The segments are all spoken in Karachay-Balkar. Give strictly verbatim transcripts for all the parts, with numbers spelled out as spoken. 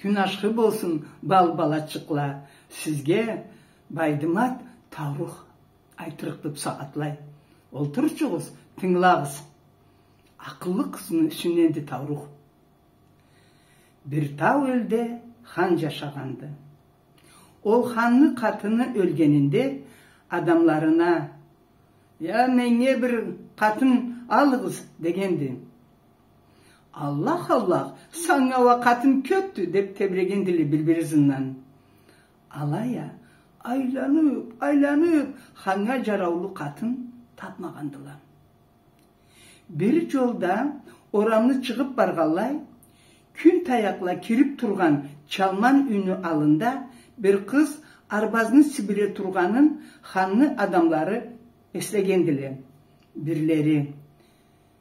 Кюн ашхы болсун, бал балачыкъла, сизге Байдымат таурух айтырыкъды бусагъатлай. Олтурчугъуз, тынгылагъыз. Акъыллы къызны юсюнденди таурух. Бир тау элде хан жашагъанды. Ол ханны къатыны ёлгенинде адамларына: «Я, менге бир къатын алыгъыз», — дегенди. «Аллах, Аллах, санга уа къатын кёпдю», — деп тебрегендиле бир-бири ызындан. Алай а айланып, айланып, ханнга жараулу къатын тапмагъандыла. Бир жолда орамны чыгъып баргъанлай, кюн таякъла кирип тургъан чалман юйню аллында бир къыз арбазны сибире тургъанын ханны адамлары эслегендиле. Бирлери: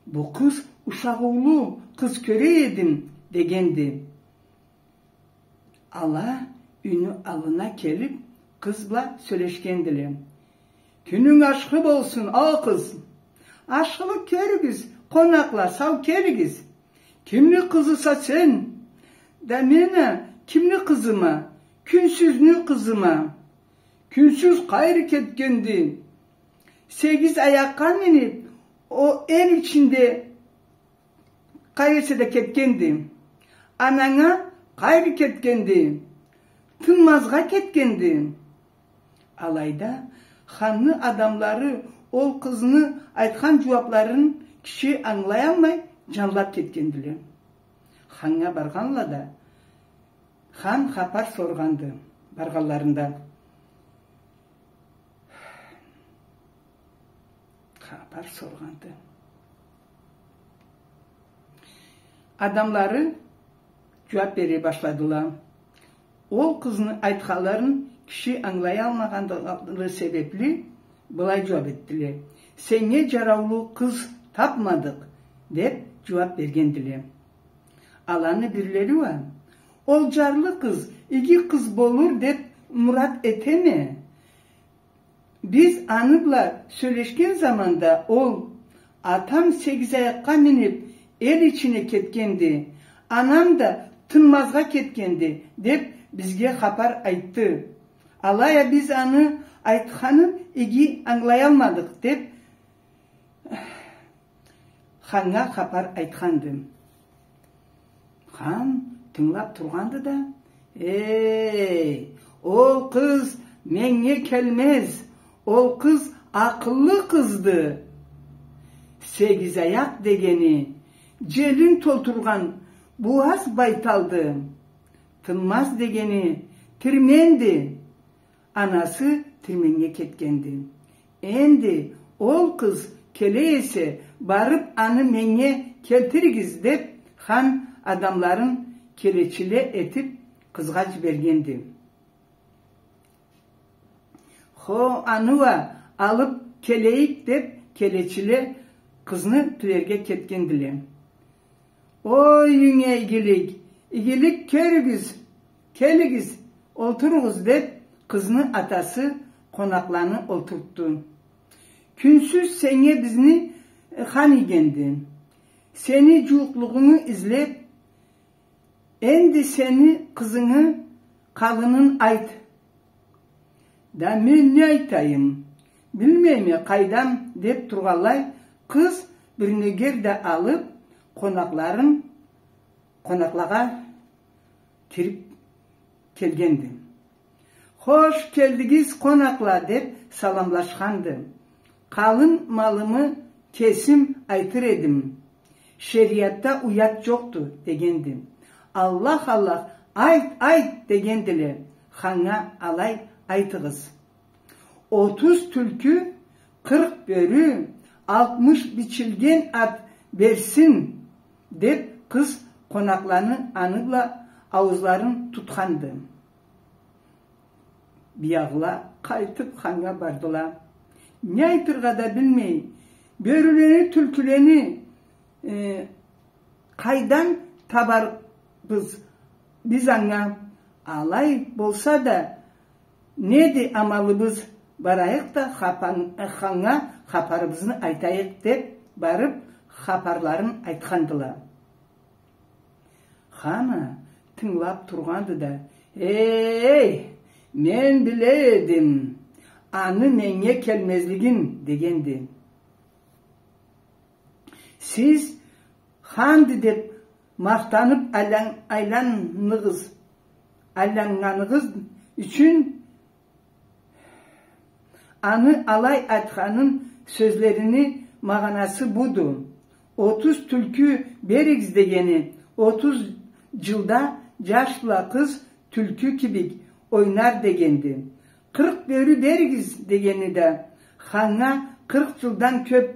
«Бу къыз ушагъыулу къыз кёре эдим», — дегенди. Ала юйню аллына келип, къыз бла сёлешгендиле. «Кюнюнг ашхы болсун, о къыз! Ашхылыкъ кёрюгюз, къонакъла, сау келигиз. Кимни къызыса сен?» «Да мен а кимни къызыма? Кюнсюзню къызыма. Кюнсюз къайры кетгенди? Сегиз аякъгъа минип, о эл ичинде къайры эсе да кетгенди. Ананга къайры кетгенди. Тынмазгъа кетгенди». Алайда ханны адамлары ол къызны айтхан жууапларын киши ангылаялмай, жанлап кетгендиле. Ханнга баргъанла да, хан хапар соргъанды баргъанларында. Хапар соргъанды. Адамлары жууап бере башладыла. Ол къызны айтханларын киши ангылаялмагъанлыгъы себепли былай жууап этдиле: «Сеннге жараулу къыз тапмадыкъ», — деп жууап бергендиле. Аланы бирлери уа: «Ол жарлы къыз иги къыз болур деп мурат этеме. Биз аны бла сёлешген заманда ол: „Атам сегиз аякъгъа минип, эл ичине кетгенди, анам да тынмазгъа кетгенди“, — деп бизге хапар айтды. Алай а биз аны айтханын иги ангылаялмадыкъ», — деп ханнга хапар айтханды. Хан тынгылап тургъанды да: «Эй, ол къыз меннге келмез, ол къыз акъыллы къызды. Сегиз аякъ дегени желин толтургъан буаз байталды. Тынмаз дегени тирменди. Анасы тирменнге кетгенди. Энди ол къыз келе эсе, барып аны меннге келтиригиз», — деп хан адамларын келечиле этип къызгъа жибергенди. «Хо, аны уа алып келейик», — деп келечиле къызны тилерге кетгендиле. «Ой, юйюнге игилик, игилик кёрюгюз, келигиз, олтуругъуз», — деп къызны атасы къонакъланы олтуртду. «Кюнсюз сеннге бизни хан ийгенди. Сени жууукълугъунгу излеп, энди сени къызынгы къалынын айт». «Да мен не айтайым? Билмейме, къайдам», — деп тургъанлай, къыз бир нёгер да алып, къонакъларын, къонакълагъа кирип келгенди. «Хош келдигиз, къонакъла», — деп саламлашханды. «Къалын малымы кесим айтыр эдим. Шериатда уят жокъду», — дегенди. «Аллах, Аллах, айт, айт», — дегендиле. Ханнга алай айтыгъыз: «Отуз тюлкю, къыркъ бёрю, алтмыш бичилген ат берсин», — деп къыз къонакъланы аны бла аузларын тутханды. Биягъыла къайтып ханнга бардыла. Не айтыргъа да билмей: «Бёрюлени, тюлкюлени, э, къайдан табарбыз биз анга? Алай болса да, неди амалыбыз? Барайыкъ да хапан-, ханнга хапарыбызны айтайыкъ», — деп барып, хапарларын айтхандыла. Хан а тынгылаб тургъанды да: «Эй, мен биле эдим аны меннге келмезлигин», — дегенди. «Сиз ханды деб махтаныб айлан-, айланныгъыз, айланнганыгъыз ючюн аны алай айтханын сёзлерини магъанасы буду. Отуз тюлкю беригиз дегени, отуз джылда джаш бла къыз тюлкю кибик ойнар дегенди. Къыркъ бёрю беригиз дегени да, ханнга къыркъ джылдан кёб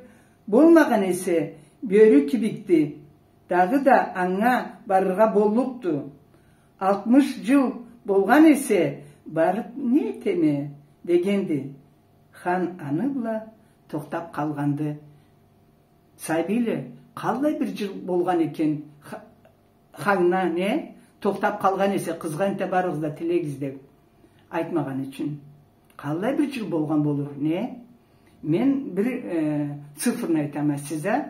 болмагъан эсе, бёрю кибикди. Дагъыда анга барыргъа боллукъду. Алтмыш джыл болгъан эсе, барыб не этеме?» — дегенди. Хан аны бла тохтаб къалгъанды. Сабийле, къаллай бир джыл болгъан экен ха-, ханнга, не? Тохтаб къалгъан эсе, къызгъа энтда барыгъыз да тилегиз деб айтмагъан ючюн. Къаллай бир джыл болгъан болур, не? Мен бир, э, цифрны айтама сизге.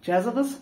Джазыгъыз.